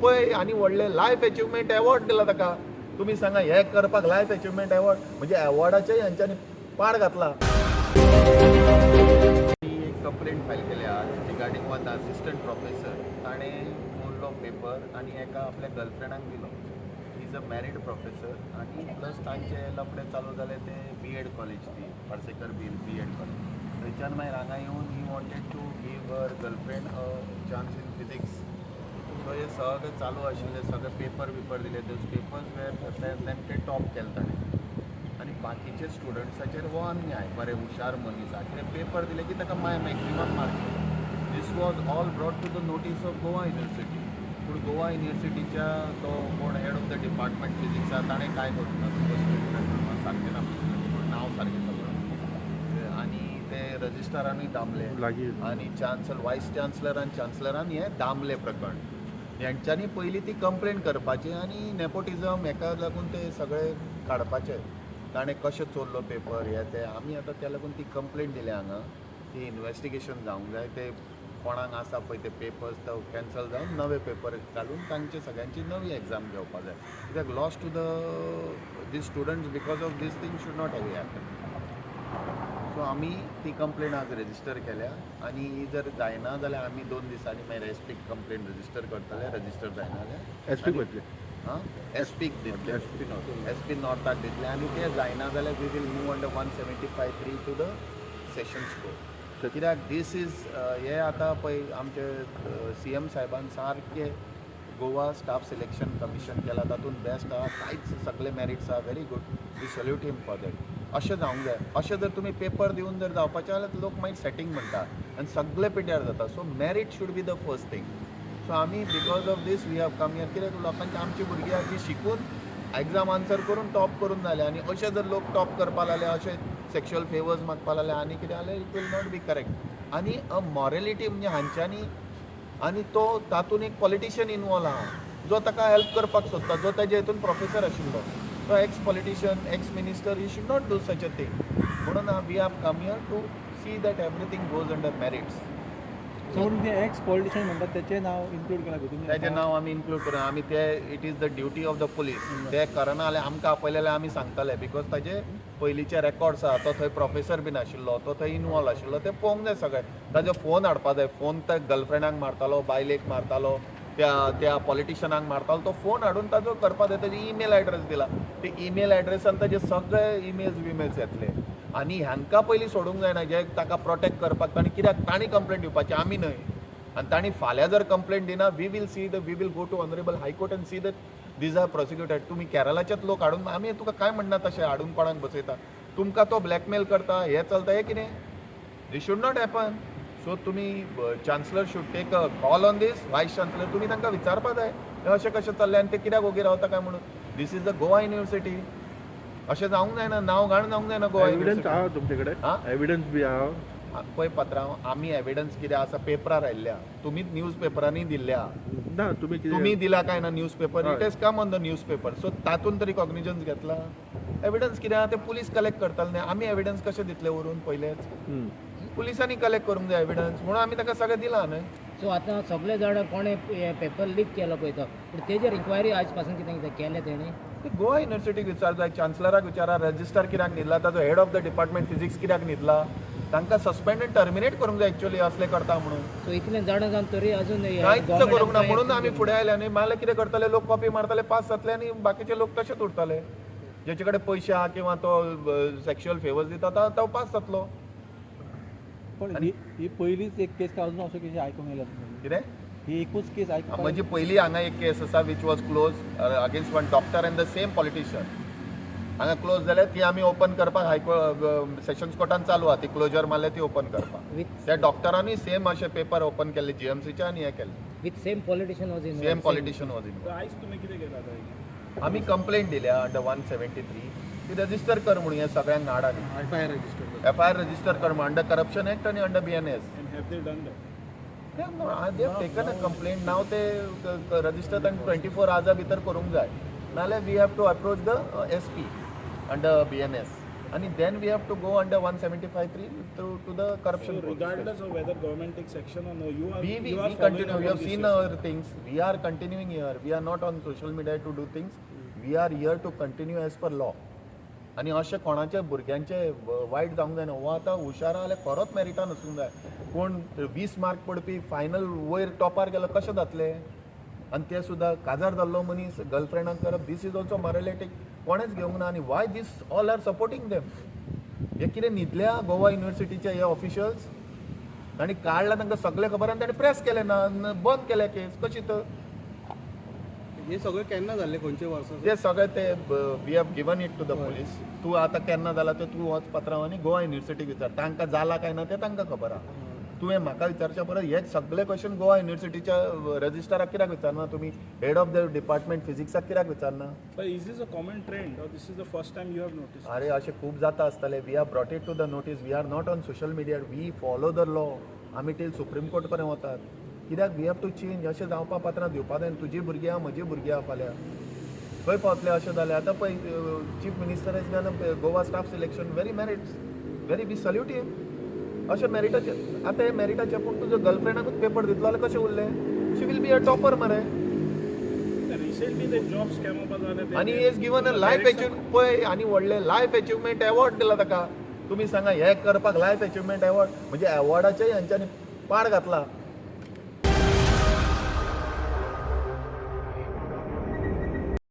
पळय आनी व्हडले लायफ एचिवमेंट एवॉर्ड दिला ताका. तुमी सांगा हे करपाक लायफ एचिवमेंट एवॉर्ड म्हणजे एवॉर्डाचे हेंच्यांनी पाड घातला. एक कंप्लेंट फायल केल्या रिगार्डींग वन असिस्टंट प्रोफेसर. ताणें चोरलो पेपर आनी एका आपल्या गर्लफ्रेंडाक दिलो. Is a married professor आनी प्लस तांचे लफडे चालू जाले ते बी एड कॉलेज, ती पार्सेकर बी एड कॉलेज. थंयच्यान मागीर हांगा येवन he wanted to give her girlfriend a chance in physics. So हे सगळें चालू आशिल्लें, सगळे पेपर बिपर दिले, those papers were ते टॉप केले ताणें आनी बाकीचे स्टुडंट्साचेर हो अन्याय. बरे हुशार मनीस आहा, कितें पेपर दिले की ताका माय मॅक्झिमम मार्क दिले. This was all brought to the notice of Goa University. पूण गोवा युनिवर्सिटीच्या तो कोण हेड ऑफ the department फिजिक्सा ताणें कांय करूंक ना. तुका सारकें ना, नांव सारकें खबर. आनी ते रजिस्ट्रारानूय दामले आनी चान्सलर, वायस चान्सलर आनी चान्सलरान हें दामलें प्रकरण. हेंच्यांनी पयलीं ती कंप्लेन करपाची आनी नेपोटिजम हेका लागून ते सगळे काडपाचे, ताणें कशें चोरलो पेपर हे ते. आमी आतां त्या लागून ती कंप्लेन दिल्या हांगा, ती इन्वेस्टिगेशन जावंक जाय. ते कोणाक आसा पळय ते पेपर्स तो कॅन्सल जावन नवे पेपर घालून तांचे सगळ्यांची नवी एग्जाम घेवपा जाय. कित्याक loss to the the students because of this thing should not have happen. So आमी ती कंप्लेन आज रजिस्टर केल्या आनी ही जर जायना जाल्यार आमी 2 दिसांनी मागीर एस पीक कंप्लेन रजिस्टर करतले. रजिस्टर जायना जाल्यार एस पीक वतले, हां, एस पीक दितले, एस पी नॉर्थाक दितले. आनी ते जायना जाल्यार we will move under 175(3) to the sessions court. कित्याक दीस is हे आतां पळय आमचे सी एम साहेबान सारके गोवा स्टाफ सिलेक्शन कमिशन केला, तातूंत बेस्ट आहा, कांयच सगळे मॅरिट्स आहा, very good, we salute him for that. अशें जावंक जाय. अशें जर तुमी पेपर दिवन जर जावपाचें जाल्यार लोक मागीर सेटींग म्हणटा आनी सगळे पिड्ड्यार जाता. So merit should be the first thing. So आमी because of this we have come here. कित्याक लोकांची आमची भुरगीं आहा जी शिकून एग्जाम आन्सर करून टॉप करून जाले आनी अशें जर लोक टॉप करपा लागले, अशें सेक्शुअल फेवर्स मागपा लागले आनी कितें जाल्यार it will not be correct. आनी अ मॉरेलिटी म्हणजे हांच्यांनी आनी तो तातूंत एक पॉलिटिशियन इनवॉल्व आहा जो ताका हेल्प करपाक सोदता, जो ताजे हितून प्रोफेसर आशिल्लो, तो ex politician, ex minister, he should not do such a thing. म्हणून we have come here to see that everything goes under merits. So ते एक्स पॉलिटिशियन म्हणटात तेचें नांव इन्क्लूड केलां भितून? तेजें नांव आमी इन्क्लूड करूं. आमी ते it is the duty of the police. ते करना जाल्यार आमकां आपयलें जाल्यार आमी सांगतले, because ताजे पयलींचे रेकॉर्ड्स आहा. तो थंय प्रोफेसर बीन आशिल्लो, तो थंय इनवॉल्व आशिल्लो, ते पळोवंक जाय सगळें. ताजो फोन हाडपा जाय. फोन त्या गर्लफ्रेंडाक मारतालो, बायलेक मारतालो, त्या त्या पॉलिटिशनाक मारतालो, तो फोन हाडून ताजो करपा जाय. ताजे ईमेल एड्रेस दिला, ते ईमेल एड्रेसान ताजे सगळे ईमेल्स बिमेल्स येतले. आनी हांकां पयलीं सोडूंक जायना जे ताका प्रोटेक्ट करपाक. तांणी कित्याक तांणी कंप्लेंट दिवपाची, आमी न्हय. आनी तांणी फाल्यां जर कंप्लेंट दिना, we will see the we will go to honourable high court and see that these are prosecuted. तुमी केरलाचेच लोक हाडून, आमी तुका कांय म्हणना, तशें हाडून कोणाक बसयता, तुमकां तो ब्लॅकमेल करता, हें चलता, हें कितें? This should not happen. So तुमी chancellor should take a call on this, vice chancellor, तुमी तांकां विचारपा जाय हें अशें कशें चल्लें आनी ते कित्याक ओगी रावता काय म्हणून. This is the Goa University. अशें जावंक जायना, नांव घाण जावंक जायना गोवा एविडन्स आहा तुमचे कडेन? आं? एविडन्स बी आहा? पळय पात्रांव, आमी एविडन्स कितें आसा पेपरार आयिल्ल्या, तुमीच न्यूज पेपरांनी दिल्ल्या. ना, तुमी कितें तुमी दिला काय ना news paper? It has come on the news paper. So तातूंत तरी कॉग्निजन्स घेतला. एविडन्स कितें आहा ते पुलीस कलेक्ट करतले न्ही. आमी एविडन्स कशें दितले व्हरून पयलेच? पुलिसांनी कलेक्ट करूंक जाय एविडन्स, म्हणून आमी ताका सगळें दिलां न्हय. सो आतां सगळे जाण कोणे पेपर लीक केलो पळय तो, पूण तेजेर इन्क्वायरी आयज पासून कितें कितें केलें तेणी? ते गोवा युनिवर्सिटीक विचार जाय, चान्सलराक विचारा, रजिस्ट्रार कित्याक न्हिदला, ताजो head of the department physics कित्याक न्हिदला. तांकां सस्पेंड आनी टर्मिनेट करूंक जाय एक्चुअली असलें करता म्हणून. सो इतलें जाणा जावन तरी अजून हे कांयच government करूंक ना कांय म्हणून आमी फुडें आयले. न्ही नाल्यार कितें करतले लोक? कॉपी मारतले, पास जातले आनी बाकीचे लोक तशेच उरतले. जेचे कडेन पयशे आहा किंवा तो सेक्शुअल फेवर्स दिता तो पास जातलो. पण ही ही पयलीच एक केस काय अजून असो केस आयकूंक येयला तुमकां? कितें? ही एकूच केस आयकूंक? म्हणजे पयली हांगा एक केस आसा which was close against one doctor and the same politician. हांगा क्लोज जाल्या, ती आमी ओपन करपाक हायकोर्ट सेशन्स कोर्टान चालू आहा. ती क्लोजर मारल्या, ती ओपन करपाक. विथ त्या डॉक्टरांनी सेम अशे पेपर ओपन केल्ले जीएमसीचे आनी हे केल्ले. With same politician was in? Same politician was in. आयज तुमी कितें केलां आतां? आमी कंप्लेंट दिल्या अंडर 173, ती रजिस्टर कर म्हणून हे सगळ्यांक हाड आनी F I R register F I R register कर म्हणून अंडर करप्शन एक्ट आनी under BNS. And have they done that? They have taken a complaint now. ते रजिस्टर तांणी 24 आवर्सा भितर करूंक जाय, नाल्यार we have to approach the SP under BNS. आनी then we have to go under 175(3) to the corruption. So regardless of whether government takes action or no, you are we we, you are we following continue. up You on have this seen issue. our things. We are continuing here. We are not on social media to do things. We are here to continue as per law. आनी अशें कोणाच्या भुरग्यांचे वायट जावंक जायना. हो आतां हुशार आहा जाल्यार खरोच मेरिटान वचूंक जाय. कोण 20 मार्क पडपी फायनल वयर टॉपार गेलो कशें जातलें? आनी ते सुद्दां काजार जाल्लो मनीस गर्लफ्रेंडाक करप, this is also मॉरलिटीक. कोणेच घेवंक ना. आनी why this all are supporting them? हे कितें न्हिदल्या गोवा युनिवर्सिटीचे हे ऑफिशियल्स? तांणी काडला तांकां सगळें खबर आनी तांणी प्रेस केलें ना, बंद केलें केस कशी तर. हे सगळें केन्ना जाल्लें, खंयचे वर्सा? ते सगळे ते we have given it to the police. तूं आतां केन्ना जाला ते तूं वच पत्राव आनी गोवा युनिवर्सिटीक विचार, तांकां जाला काय ना तें तांकां खबर आहा. तुवें म्हाका विचारच्या परस हे सगळे क्वेश्चन गोवा युनिवर्सिटीच्या रजिस्ट्राराक कित्याक विचारना तुमी? हेड ऑफ the department फिजिक्साक कित्याक विचारना? But is this a common trend or this is the first time you have noticed? अरे, अशें खूब जाता आसतलें. We have brought it to the notice. We are not on social media. We follow the law. आमी till supreme court पर्यंत वतात कित्याक we have to change. अशें जावपा पात्रां दिवपा जायना. तुजी भुरगीं आहा, म्हजी भुरगीं आहा, फाल्यां खंय पावतले अशें जालें? आतां पळय, Chief Minister has done Goa staff selection, very merits, very, we salute him. अशें मेरिटाचे, आतां हे मेरिटाचे, पूण तुज्या गर्लफ्रेंडाकूच पेपर दितलो जाल्यार कशें उरलें? She will be a topper मरे. Recently the job scam जाले. आनी has given a life achievement पळय, आनी व्हडले लायफ अचिवमेंट अवॉर्ड दिला ताका. तुमी सांगा, हे करपाक लायफ अचिवमेंट अवॉर्ड म्हणजे अवॉर्डाचे हेंच्यांनी पाड घातला.